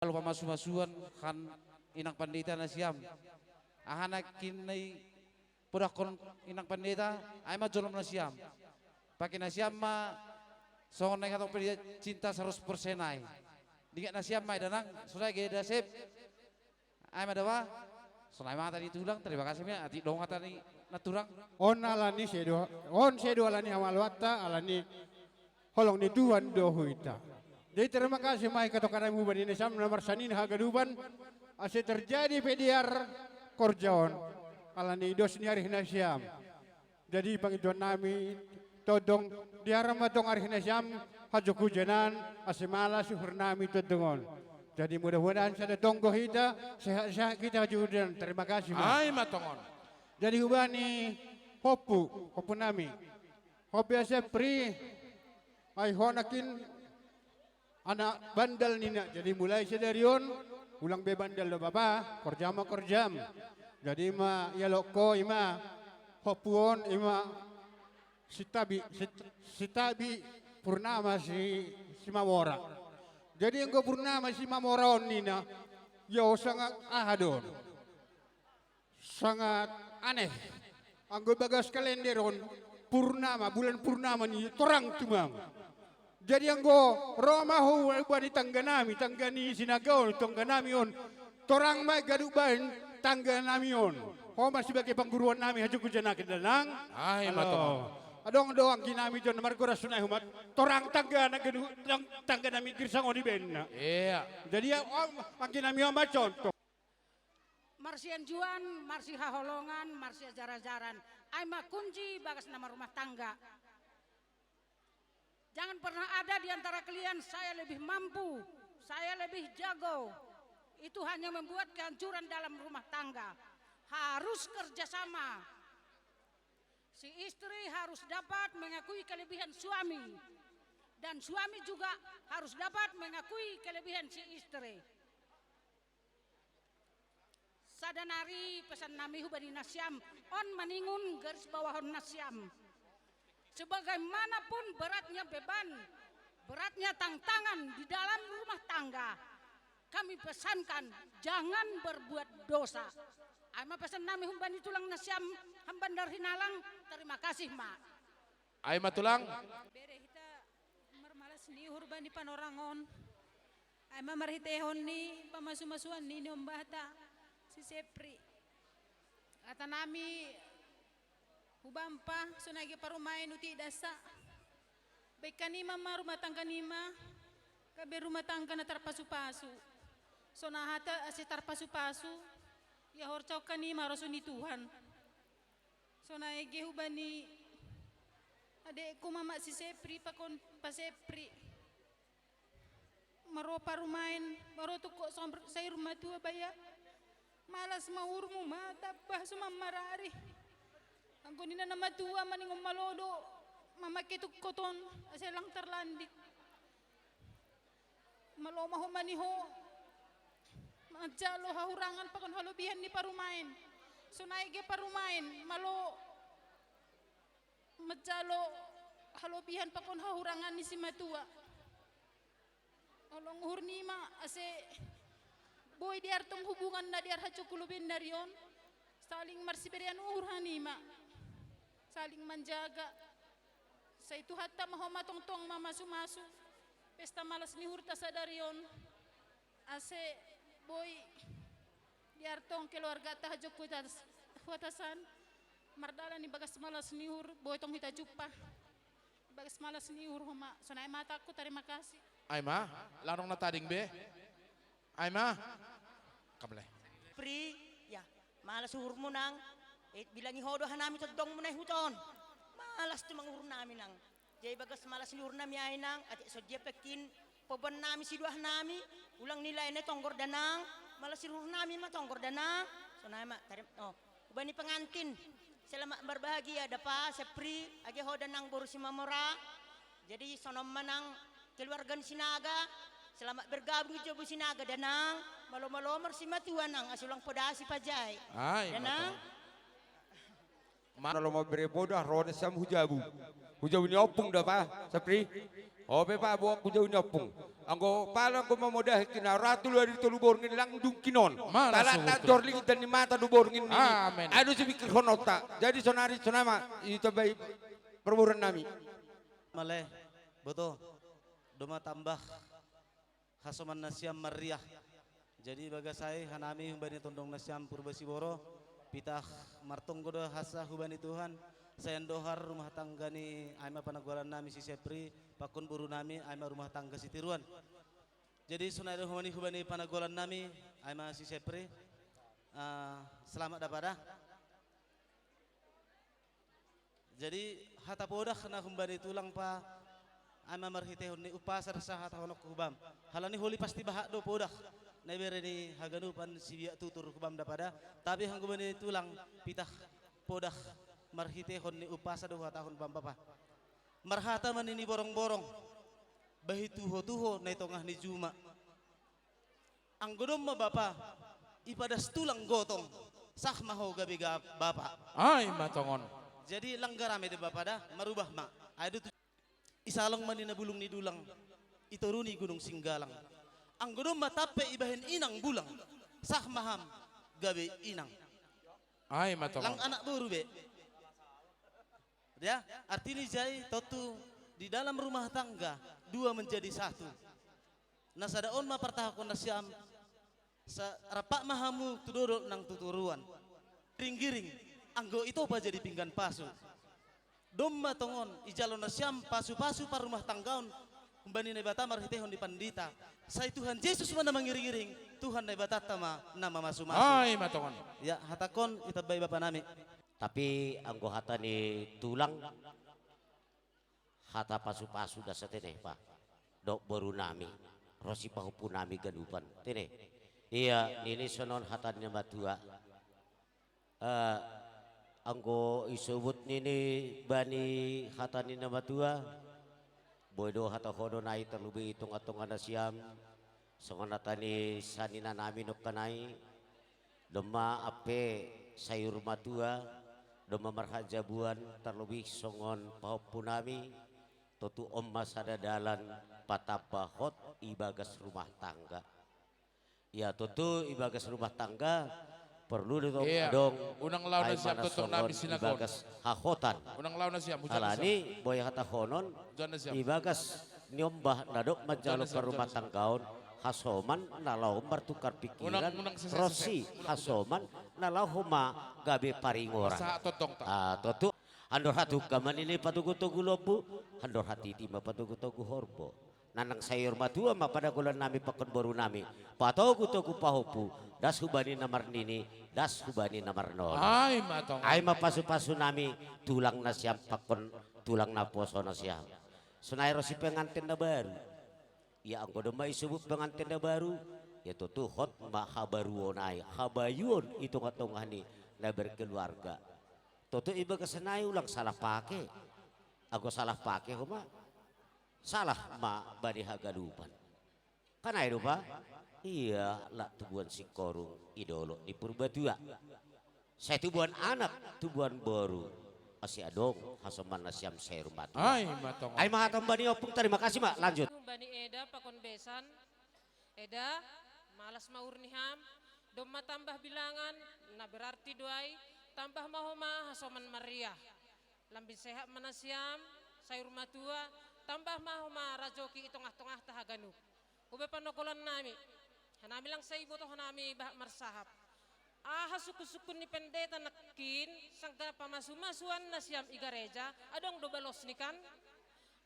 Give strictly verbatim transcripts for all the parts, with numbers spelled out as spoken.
Lalu pamasu-masuan kan inang pandita nasiam. Aha na kinnai podakkon inang pandita, ai ma jolom nasiam. Pake nasiam ma songon na ingat pe dia cinta seratus persen ai. Dingat nasiam ma i da nang, sonai ge da Sep. Ai ma da ba. Sonai ma tadi tulang, terima kasih ma, atik dong tadi naturang. On alani sedo, on sedo alani hamaluatta, alani holong ni Tuhan do huita. Jadi terima kasih ma i katokan nami hubani nasiam na marsanina hagadupan, ase terjadi pe diar korja on. Alani dos ni ari nasiam. Jadi pangidoan nami tondong diar ma tong ari nasiam hajongkujanan ase malas uhur nami tondong on. Jadi mudah-mudahan sada tonggo hita, sehat-sehat hita hajongkujanan. Terima kasih ma. Ai ma tongon. Jadi hubani hompu, hompu nami. Hompu Sepri, ai ho nangkin anak bandal ninna. Jadi mulai sadari on, ulang be bandal do bapa, korja ma korjam. Jadi ma ialok ho ima, hompu on ima Sitabi, Sit-, Sitabi Purnama si, Simamora. Jadi anggo Purnama Simamora on ninna, ia ho sangat aha do on. Sangat aneh. Anggo bagas kalender on, purnama, bulan purnama ni torang tumang. Jadi anggo ro ma ho hubani tangga nami, tangga ni Sinaga on, tangga nami on, torang ma i ganup baen tangga nami on. Ho ma sebagai pangguruan nami hajongkujanan da nang. Ai ma tongon. Adong do anggi nami jo na margoras sonai, umat torang tangga na ganup, tang-, tangga nami girsang on i baenna. Ia. Jadi anggi nami on ma contoh. Marsianjuan, marsihaholongan, marsiajarajaran. Ai ma kunci bagas na marumah tangga. Jangan pernah ada di antara kalian saya lebih mampu, saya lebih jago. Itu hanya membuat kehancuran dalam rumah tangga. Harus kerjasama. Si istri harus dapat mengakui kelebihan suami. Dan suami juga harus dapat mengakui kelebihan si istri. Sada nari pesan nami hubani nasiam, on maningon garis bawahon nasiam. Sebagaimanapun beratnya beban, beratnya tantangan di dalam rumah tangga, kami pesankan jangan berbuat dosa. Ai ma pesan nami hubani tulang nasiam, Hambandar Hinalang, terima kasih ma. Ai ma tulang. Bere hita marmalas ni uhur bani panorang on. Ai ma marhitehon ni pamasumasuan ni ni ombahta si Sepri. Hata nami hubam pa sonai ge parumaen uti dasa. Baen hanima ma rumah tangga nima gabe rumah tangga na tarpasupasu. Sonai hata ase tarpasupasu, ia horjahon hanima rosu ni Tuhan. Sonai ge hubani adekku ma, ma si Sepri pakon pa Sepri. Maro parumaen, maro tungkot som-, sair matua baya. Malas ma uhurmu ma, tambah suman marari. Anggo ninna na matua maningon malo do mamake tungkot on, ase lang tarlandik. Malo ma ho mani ho manjalo hahurangan pakon halobihan ni parumaen. Sonai ge parumaen, malo manjalo halobihan pakon hahurangan ni simatua. Holong uhur nima ase boi dear tong hubungan na dear hajongkuloben nari on. Saling marsiberean uhur hanima. Saling manjaga. Sai Tuhanta ma ho ma tongtong mamasumasu pesta malas ni uhurta sadari on. Ase boi dear tong keluargata hajongkutas-, hutasan. Mardalan ibagas malas ni uhur, boi tong hita jumpa ibagas malas ni uhur ho ma. Sonai ma hatangku, tarima kasih. Ai ma, lang adong na tading be. Ai ma. Kam le. Pri, ya, malas uhurmu nang. Eh, bilangi ho do hanami tondongmu na i huta on. Malas tumang uhur nami nang. Jadi bagas malas ni uhur nami ai nang, atik songon dia pe nangkin paboan nami sidoah nami, ulang nilai na i tonggor da nang, malas ni uhur nami ma tonggor da nang. Sonai ma, tarim, oh. Hubani pengantin, selamat berbahagia da pa, Sepri, age ho da nang boru Simamora. Jadi sonon ma nang keluarga ni Sinaga, selamat bergabung di Jabu Sinaga da nang, malo-malo ma ro simatua nang, asa ulang poda sipajae. Ai, da nang. Malo ma bere poda, ro nasiam hu jabu. Hu jabu ni ompung da pa, Sepri. Ope pa, boan ku jauh ni ompung. Anggo pala anggo mamodahi kina ratu luari tolu borngin lang dungkinon. Tala tajor lingit dan ni mata do borngin nini. Amen. Ado si pikir honota. Jadi sonari sonama ito bai perburan nami. Male, boto. Doma tambah. Hasoman nasiam marriah. Jadi bagas ai hanami humbani tondong nasiam Purba Siboro, pitah martonggo do hasa hubani Tuhan, sai andohar rumah tangga ni ai ma panagolan nami si Sepri, pakon boru nami ai ma rumah tangga si Tiruan. Jadi sonai do hubani hubani panagolan nami ai ma si Sepri. Ah, selamat dapada. Jadi hata podah na humbani tulang pa ai ma marhitehon ni umpasa do sahatahononku hubam. Halani holi pasti bahat do podah na ibere ni haganupan sibiak tutur hubam dapada, tapi anggo humbani tulang pitah podah marhitehon ni umpasa do huhatahon bam bapa. Marhata ma nini borong-borong, bahi tuho-tuho na i tongah ni juma. Anggo domma bapa, ipadas tulang gotong, sah ma ho gabe ga-, bapa. Ai ma tongon. Jadi langgarame de bapa da, marubah ma. Ai do tu, isalong ma nina bulung ni dulang, itoruni gunung Singgalang. Anggo domma tampe ibahen inang bulang, sah ma ham gabe inang. Ai ma tongon. Lang anak boru be. Ya, artini jai tontu di dalam rumah tangga dua menjadi satu. Na sada on ma partahakon nasiam, sa-, rap ma hamu tu dodot nang tu toruan. Giring-giring, anggo ito pa jadi pinggan pasu. Domma tongon ijalo nasiam pasu-pasu parrumah tanggaon humbani Naibata marhitehon di pandita. Sai Tuhan Jesus ma na mangiring-iring, Tuhan Naibatanta ma na mamasu-masu. Ai ma tongon. Ya, hatangkon itambai bapa nami. Tapi anggo hata ni tulang, hata pasu-pasu da satene pa. Dok boru nami, ro si pahompu nami ganupan. Tene. Ia, nini sonon hata ni na matua. Eh, anggo isobut nini bani hata ni na matua, boi do hatahonon ai tarlubi i tonga-tonga nasiam, songon hata ni sanina nami nongkan ai, Domma ampe sayur matua, domma marhajabuan, tarlobi songon pahompu nami, tontu on ma sada dalan patamba hot ibagas rumah tangga. Ia tontu ibagas rumah tangga, porlu do tong adong. Unang laho nasiam tongtong nami sinagon. Ibagas hahotan. Unang laho nasiam, hujan nasiam. Alani, boi hatahonon, ibagas niombah na dok manjalo parrumahtanggaon, hasoman na laho martukar pikiran, ronsi hasoman na laho ma gabe paringoran. Ah, tontu. Andor hatungka ma nini patogu-togu lombu, andor hatiti ma patogu-togu horbo. Nanang sayur matua ma panagolan nami pakon boru nami. Patogu-togu pahompu, das hubani na marnini, das hubani na marnono. Ai ma tong. Ai ma pasu-pasu nami, tulang nasiam pakon tulang naposo nasiam. Sonai ro si penganten na baru. Ia anggo domma isobut penganten na baru, ia tontu hot ma habaruon ai, habayuon i tongah-tongah ni na berkeluarga. Tontu ibagas nai ulang salah pake. Anggo salah pake homa, salah ma bani haganupan. Kan ai do pa? Ia lak tubuan singkoru i dolok ni Purbatua. Sai tubuan anak, tubuan boru. Asi adong hasoman nasiam sayur matua. Ai ma tong. Ai ma hatamba ni ompung, tarima kasih ma, lanjut. Bani eda pakon besan, eda, malas ma uhur ni ham, domma tambah bilangan, na berarti do ai, tambah ma homa hasoman marriah. Lambin sehat ma nasiam, sayur matua, tambah ma homa rajoki i tongah-tongahta haganup. Hube panogolan nami, hanami lang sai iboto hanami bahat marsahap. Aha sungkun-sungkun ni pendeta nangkin, sanggah pamasu-masuan nasiam i gareja, adong do balos ni kan?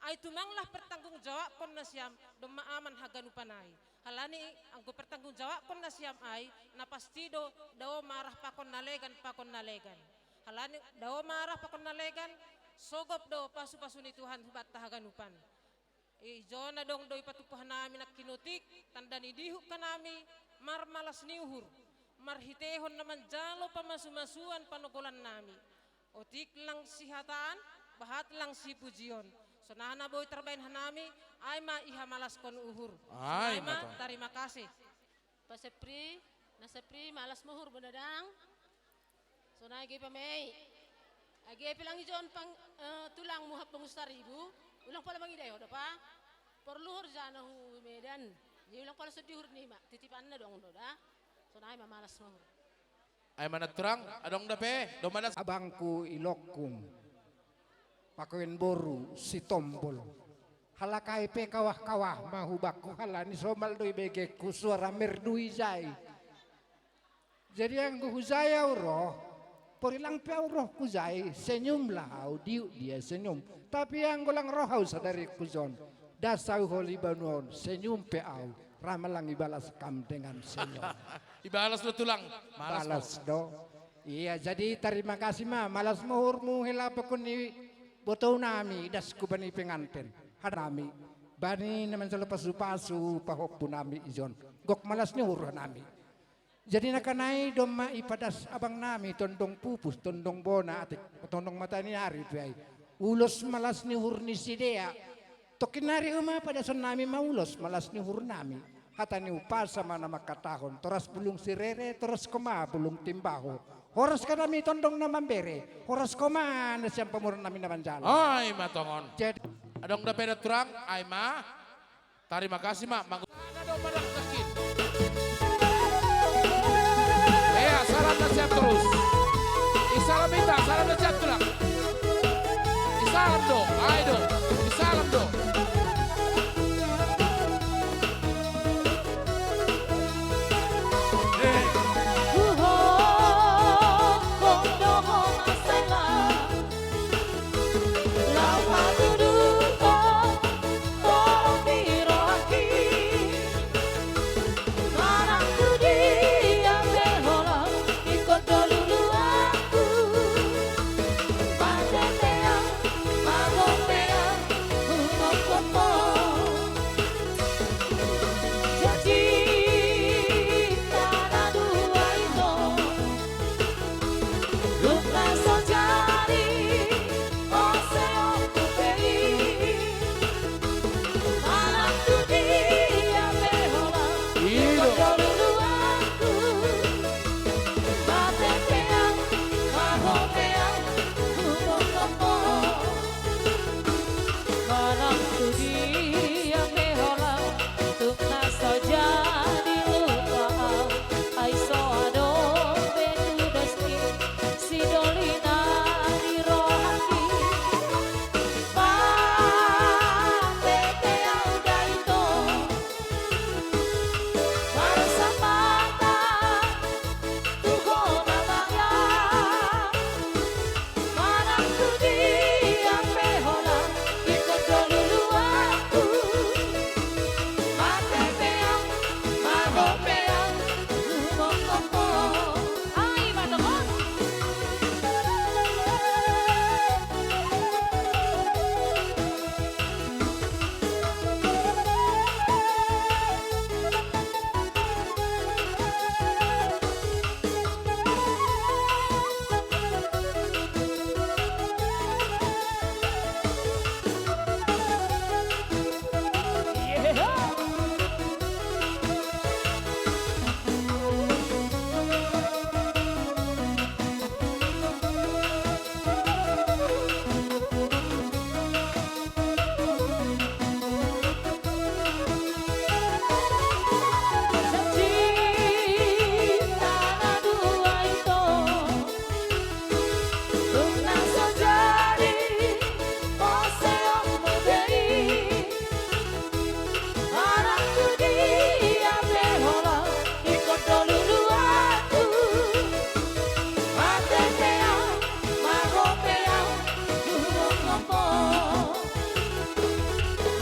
Ai tumanglah pertanggungjawabkon nasiam, domma aman haganupan ai. Halani anggo pertanggungjawabkon nasiam ai, na pasti do dao marah pakon na legan, pakon na legan. Halani dao marah pakon na legan, sogop do pasu-pasu ni Tuhan hubanta haganupan. Ijona dong do ipatumpu hanami nangkin otik, tanda ni dihut hanami, marmalas ni uhur, marhitehon na manjalo pamasu-masuan panogolan nami. Otik lang sihataan, bahat lang sipujion. Sonai na boi tarbaen hanami, ai ma ihamalaskon uhur. Ai ma tong. Tarima kasih. Pa Sepri, na Sepri, malas ma uhur bo dadang. Sonai age pe mei. Age pe lang ijon pang, eh, tulangmu hap pangus taribu, ulang pola mangidai ho da pa. Porluhur jana hu Medan. Jadi ulang pala sedihur ni ma. Titipanna dong do da. Sonai ma malas mahur. Ai mana turang, adong dape, do malas. Abangku Ilokkung. Pakoen boru Sitombol. Halakai pe kawah-kawah ma hubakku halani somal do ibegekku suara merdu ijai. Jadi anggo hujai au roh, porilang pe au roh hujai, senyumlah au, diuk dia senyum. Tapi anggo lang roh au sadari hujon, das au holi banuaon, senyum pe au, ra ma lang ibalas kam dengan senyum. Ibalas do tulang, malas. Balas do. Iya, jadi tarima kasih ma, malas mahurmu hela pakun ni botou nami, das ku bani penganten. Hanami, bani na manjalo pasu-pasu, pahompu nami ijon. Gok malas ni uhur hanami. Jadi nakanai domma ipadas abang nami tondong pupus, tondong bona atik, tondong mata ni ari pe ai. Ulos malas ni uhur ni sidea. Tokkin nari uma padason nami ma ulos malas ni uhur nami. Hata ni umpasa ma na mangkatahon, toras bulung sirere, toras koma bulung timbaho. Horas hanami tondong na mambere, horas koma na sian pamoruon nami na manjalo. Ai ma tongon. Jadi adong dape da turang, ai ma. Tarima kasih ma, manggo. Ada dong pada kekin. Iya, salam nasihat terus. Isalam ita, salam nasihat tulang. Isalam dong, ayo dong. Isalam dong. Eh. Uho, kong doho masela. Lau hatuduhon, kopi rohaki. Manang tu dia pe holan, ingkon do luluanku. Martetean, marropean, humongkop ho. Janji ta na dua ito. Dung na so jadi, ose ompu pe i. Manang tu dia pe holan, ingkon do luluanku. Martetean, marropean, humongkop ho. Manang tu dia pe holan, tung na so jadi lupa au. Ai so adong be tudos ni si doli na di rohangki. Martetean au da ito, marsapata tu ho na mangan. Manang tu dia pe holan, ingkon do luluanku. Martetean, marropean, humongkop ho. Ai ma tongon.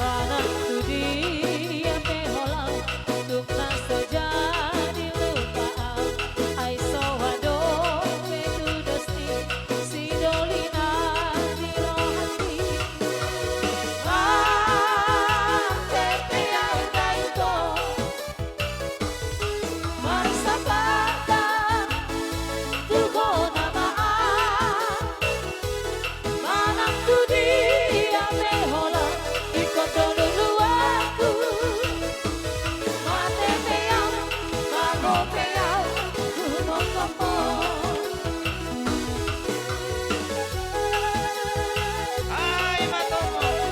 Manang tu dia pe holan, tung na so jadi lupa au. Ai so adong be tudos ni si doli na di rohangki. Martetean au da ito, marsapata tu ho na mangan. Manang tu dia pe holan, ingkon do luluanku. Martetean, marropean, humongkop ho. Ai ma tongon.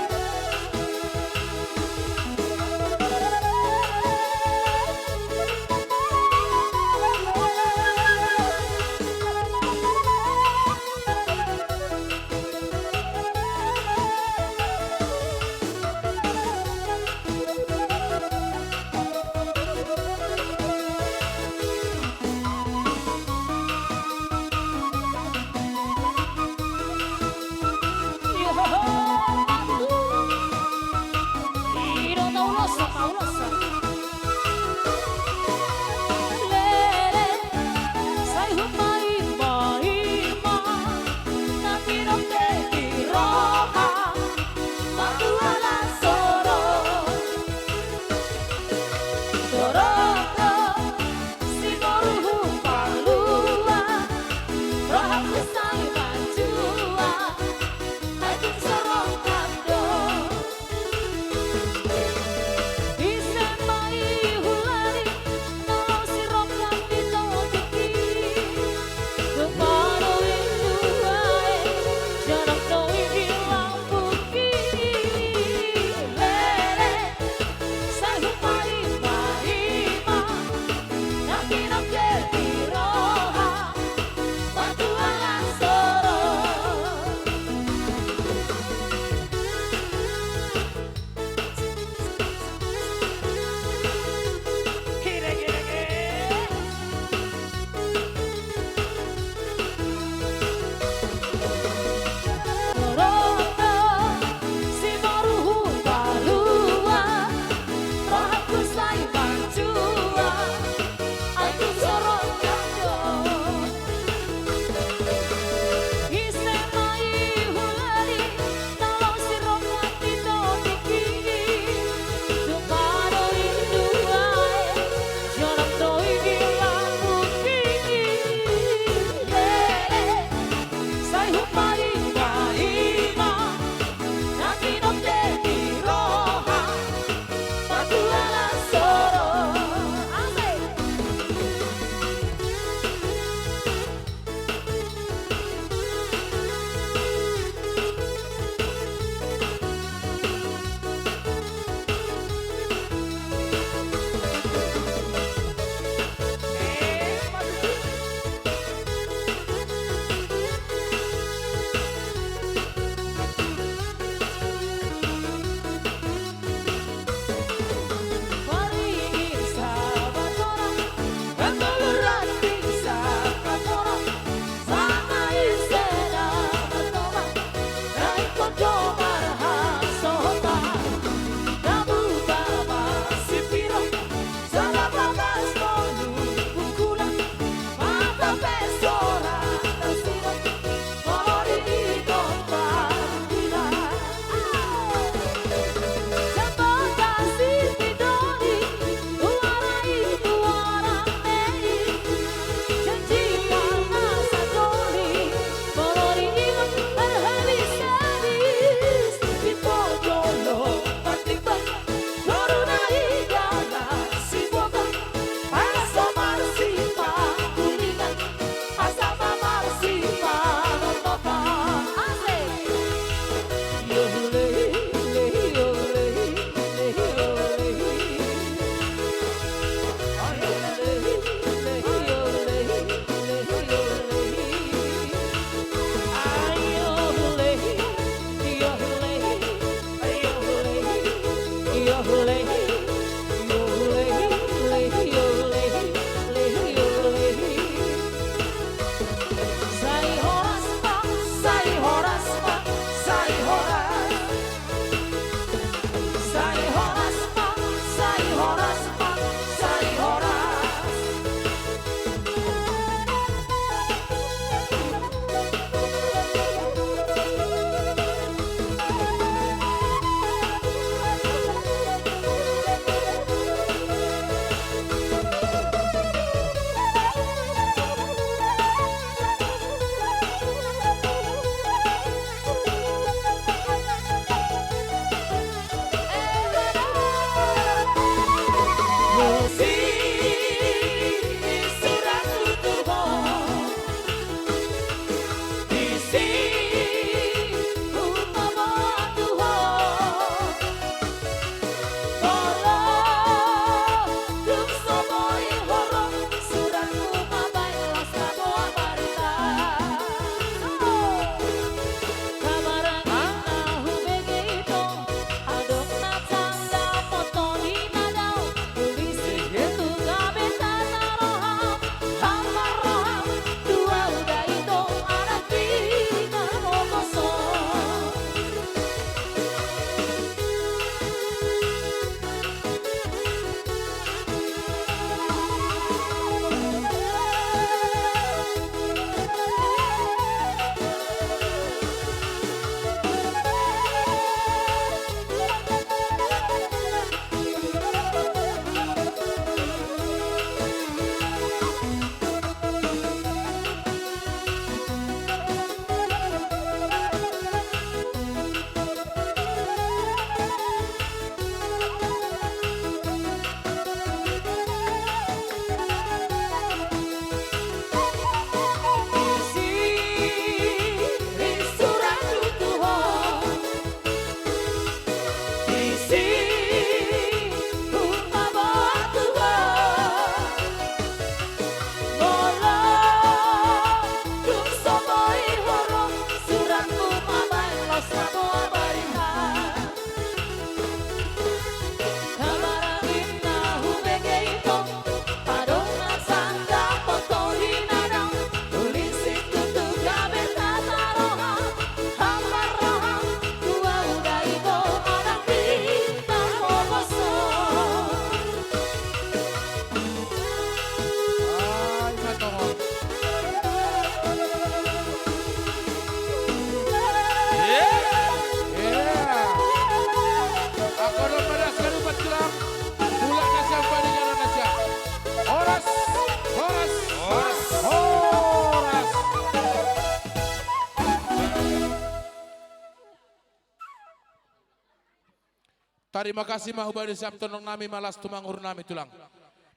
Tarima kasih ma hubani siam tondong nami ma las tumanggur nami tulang.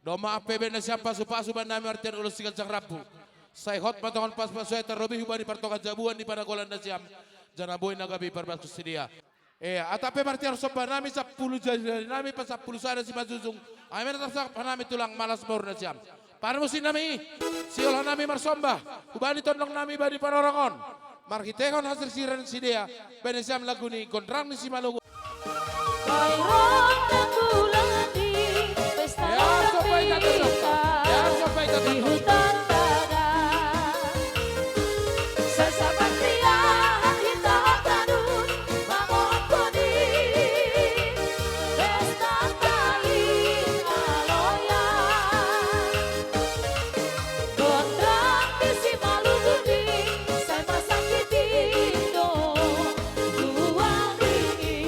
Domma ampeben nasiam pasu-pasu bani nami martian ulos siganjang rambu. Sai hot ma tongon pasu-pasu ai tarlobi hubani partongan jabuan ni panagolan nasiam. Jana boi na gabe parbasku sidea. Eh, atap pe martian somba nami sampulu jari nami pasampulu sada simanjujung. Ai mena tapsangap nami tulang ma las maur nasiam. Parmusi nami, siol hanami marsomba, hubani tondong nami bani panorongon. Marhitehon hasirsiran sidea, bani siam lagu ni gondrang ni simalungun. Kairon na tulani, pesta. Ya, sopai tatu, sopai. Ya, sopai tatu. Di hutan Bagan. Sasabat ria hita tanun, mangohon koni. Pesta kain aloya. Gondrang di simalungun i, sai masakiti do duang i.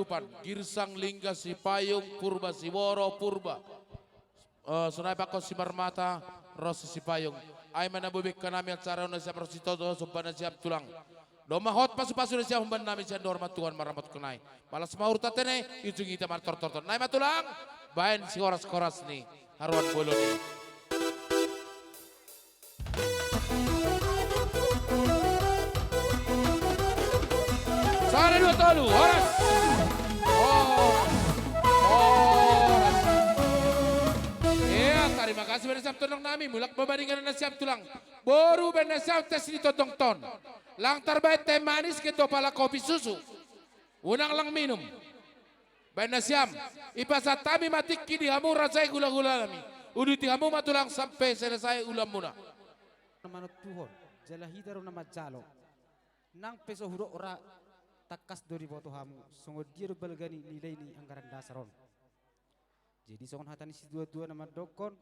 Tupan, Girsang, Lingga, Sipayung, Purba, Siboro, Purba. Eh, sonai pakkon Simarmata, ro si Sipayung. Ai ma na boi bengkan nami acara on na siap ro si toto, somba na siap tulang. Domma hot pasu-pasu na siap umbahen nami sian dohor ma Tuhan marramot nai. Malas ma hurta tene, ujung hita martortor. Nai ma tulang, baen si horas-horas ni haroan bolon i. Sada, dua, tolu, horas. Horas. Horas. Iya, tarima kasih baen na siap tondong nami, mulak ma baen na siap tulang. Boru baen na siap tes ni tondong ton. Lang tarbaen teh manis, get do pala kopi susu. Unang lang minum. Baen na siam, ipasahat hami ma tingki di hamu raja i hula-hula nami. Uduti hamu ma tulang sampe selesai ulaonmuna. Na manontuhon, jala hita do na manjalo. Nang pe so hudok ra, tangkas do diboto hamu, songon dia do balga ni nilai ni anggaran dasar on. Jadi songon hata ni situa-tua na mandokkon,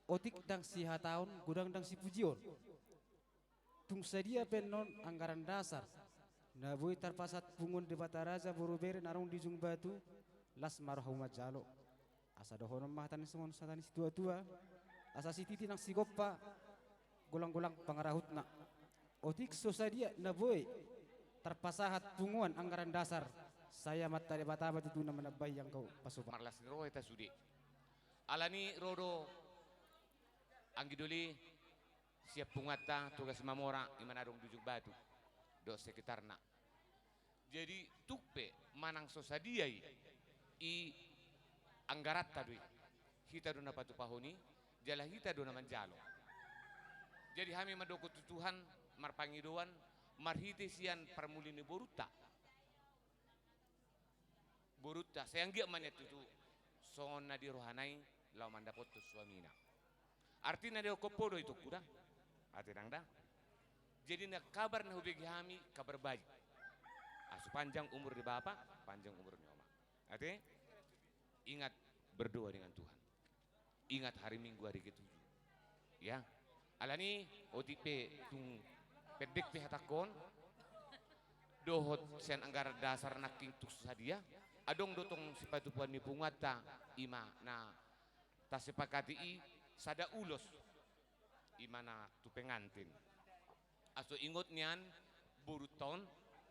otik ndang sihataon, godang ndang sipujion. Tung sadia pe annon anggaran dasar na boi tarpasahat punguan Debata Raja boru bere na adong di ujung batu, las ma rohamu manjalo. Asa dohonon ma hata ni songon hata ni situa-tua, asa sititi nang sigompa, golang-golang pangarahutna. Otik so sadia na boi tarpasahat punguan anggaran dasar, sai Amanta Debata ma tutu na manambahi angka pasopa. Marlas ni roha hita sude. Alani ro do anggi doli sian punguanta Toga Simamora, i ma na adong di ujung batu dohot sekitarna. Jadi tung pe manang so sadia i, i anggaranta do i. Hita do na patupahon i, jala hita do na manjalo. Jadi hami mandok tu Tuhan, marpangidoan marhite sian parmuli ni borunta. Borunta, sai anggiat ma nian tutu songon na di rohana i laho mandapothon suamina. Artina didokkon po do i tongku da. Ate nang da. Jadi na kabar na hubege hami, kabar baik. Asu panjang umur di bapa, panjang umur ni oma. Ate, ingat berdoa dengan Tuhan. Ingat hari Minggu hari ketujuh. Ya. Alani otik pe tung pendek pe hatangkon. Dohot sian anggaran dasar nangkin tung sadia. Adong do tong sipatupaon ni punguanta, i ma na tasepakati i sada ulos. I ma na tu pengantin. Aso ingot nian borunta on,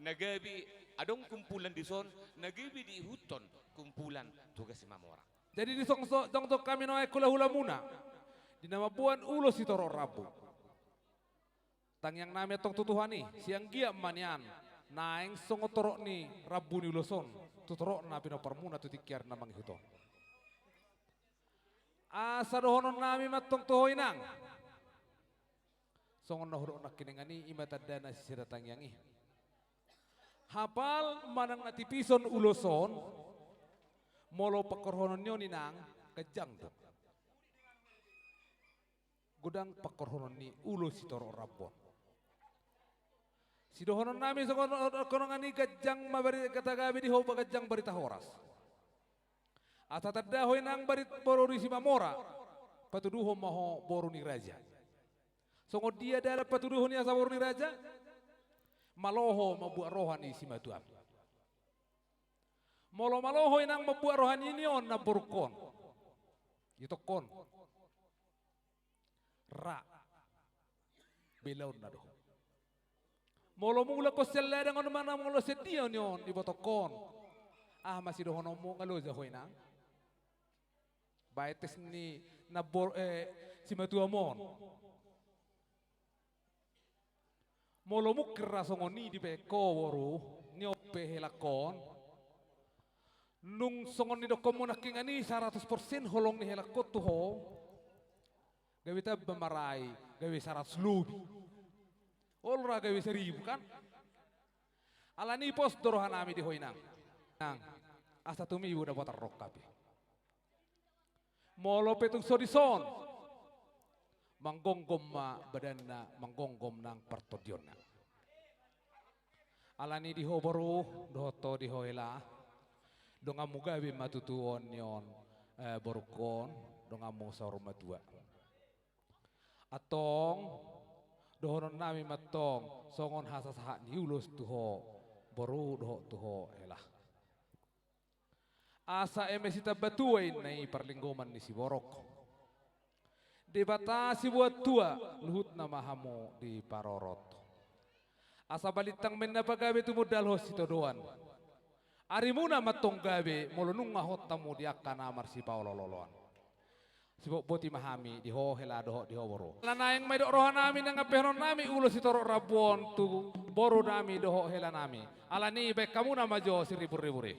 na gabe adong kumpulan dison, na gabe diihuthon kumpulan Toga Simamora. Jadi di songso, jongjong hami nuaeng hula-hulamuna, di na mamboan ulos sitorop rambu. Tangiang nami antong tu Tuhan i, sai anggiat ma nian naeng songon torop ni rambu ni ulos on tu torop na pinomparmuna tu tingki ari na mangihut on. Asa dohonon nami ma antong tu ho inang. Songon na hudok nangkiningan i, i ma tandana sisada tangiang i. Hapal manang na tipison ulos on, molo pangkorhonon ni on inang, ganjang do. Godang pangkorhonon ni ulos sitorop rambu on. Sidohonon nami songon hudok nangkiningan i, ganjang ma barita gabe di ho, ganjang barita horas. Asa tanda ho inang barit boru ni Simamora, patuduhon ma ho boru ni raja. Songon dia dalan patuduhon i asa boru ni raja? Malo ho mambuat roha ni simatuam. Molo malo ho inang mambuat roha ni on na borungkon, itongkon. Ra. Belaonna do. Molo mulak ho sian ladang on manang molo sian dia ni on, ibotongkon. Aha ma sidohononmu, nga loja ho inang? Baen tes ni na bor, eh, simatuam on. Molo mungkin ra songon i dibaen ho boru, ni on pe helangkon. Nung songon nidokkonmu nangkiningan i saratus persen holong ni helangkon tu ho. Gabe tamba ma ra i, gabe saratus lobi. Olo ra gabe saribu kan? Alani pos do roha nami di ho inang. Nang, asa tumibu dapotan rongkap i. Molo pe tung so dison, manggomgom ma badanna, manggomgom nang partondionna. Alani di ho boru, dohot ho di ho hela, donganmu gabe ma tutu on ni on, eh, borungkon, donganmu saur matua. Antong, dohonon nami ma antong, songon hasasahat ni ulos tu ho boru dohot tu ho hela. Asa eme sitambatua inna i parlinggoman ni siborok. Debata sibuat tua, luhutna ma hamu diparorot. Asa balintang ma inna pagabe tumundalhon sitodoan. Arimuna ma antong gabe, molo nunga hot hamu di angka na marsipaolo-oloan. Sibotboti ma hami di ho hela dohot di ho boru. Ala naeng ma didok rohanami nang ampehonon nami ulos sitorop rambu on tu boru nami dohot hela nami. Alani i baen hamuna ma jo siribur-ribur i.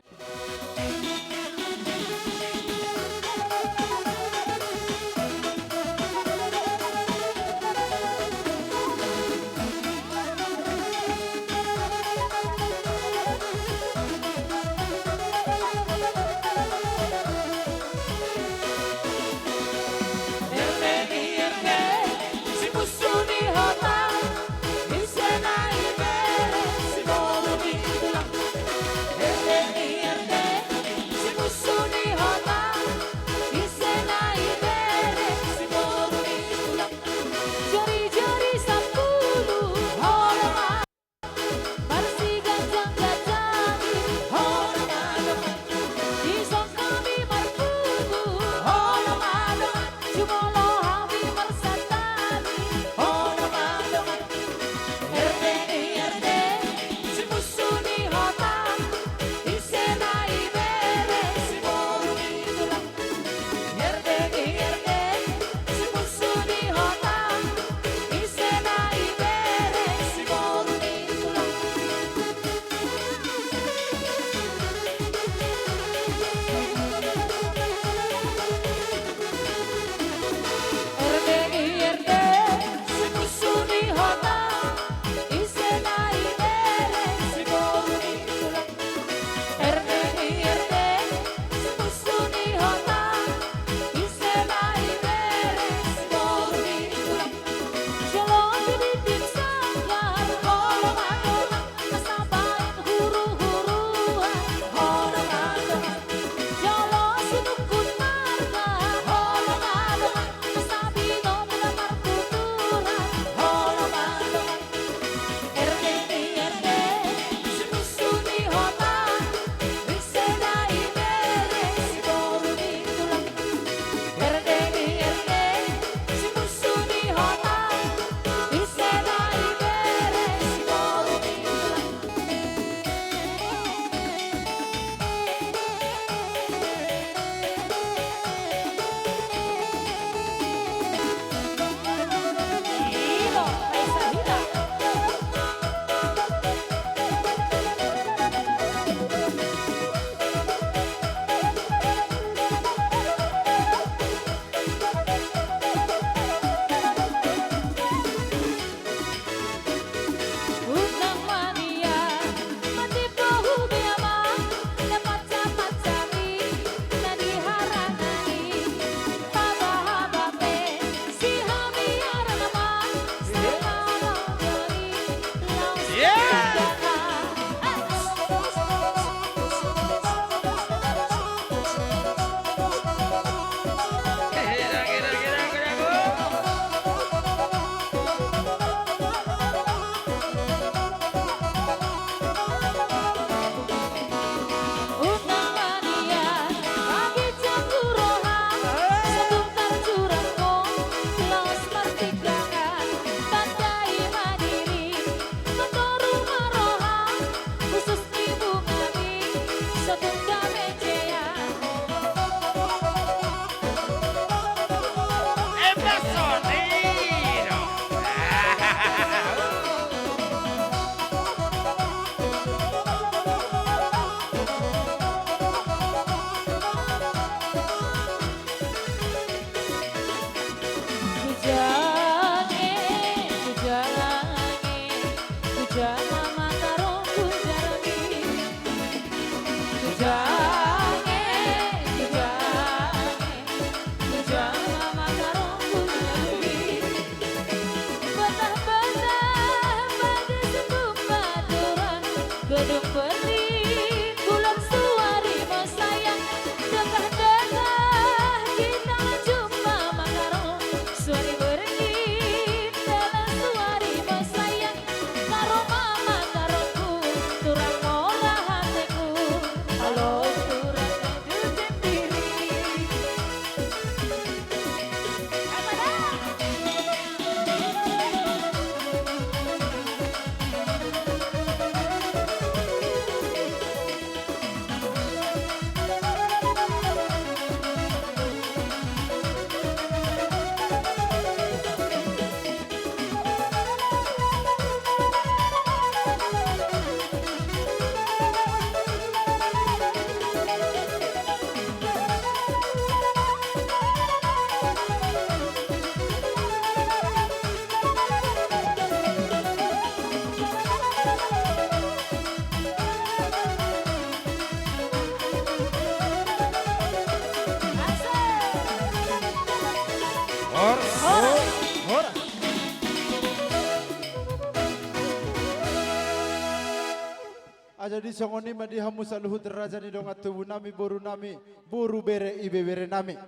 Jadi songon i ma di hamu saluhut raja ni dongan tubu nami, boru nami, boru, bere, ibebere nami.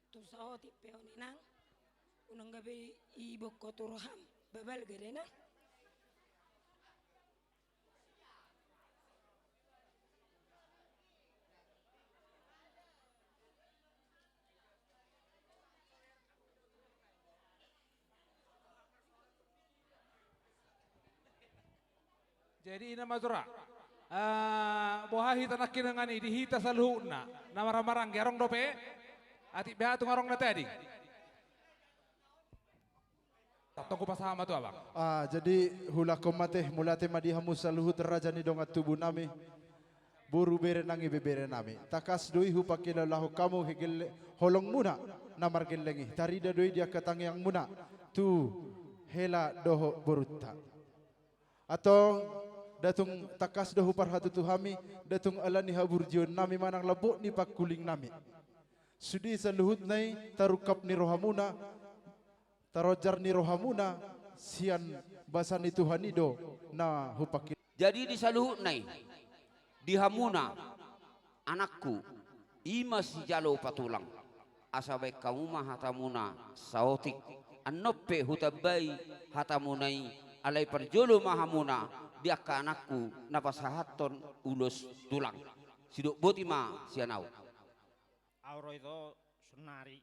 Tu saotik pe on, Inang, unang gabe iboan ho tu roham. Babal gade, Inang. Jadi ina ma jora, eh, boha hita nangkiningan i di hita saluhutna na marhahamaranggi, adong dope? Atik beha tung adong na tading? Tongtong hupasahat ma tu abang. Ah, jadi huulahon ma teh, mauliate ma di hamu saluhut raja ni dongan tubu nami, boru, bere nang ibebere nami. Tangkas do i hupangkilala ho hamu hegelle-, holongmuna na margelleng i. Tarida do i di angka tangiangmuna tu hela dohot borunta. Antong, nda tung tangkas do huparhatutu hami, nda tung ala ni haburjion nami manang lambok ni pangkuling nami. Sude saluhutna i tarungkap ni rohamuna, taronjar ni rohamuna, sian basa ni Tuhan i do na hupangki. Jadi di saluhutna i, di hamuna, anakku, i ma sijalo patulang, asa baen hamu ma hatamuna saotik. Annon pe hutambai hatamuna i, alai parjolo ma hamuna di angka anakku na pasahathon ulos tulang. Sidok boti ma sian ahu. Ahu ro ito sonari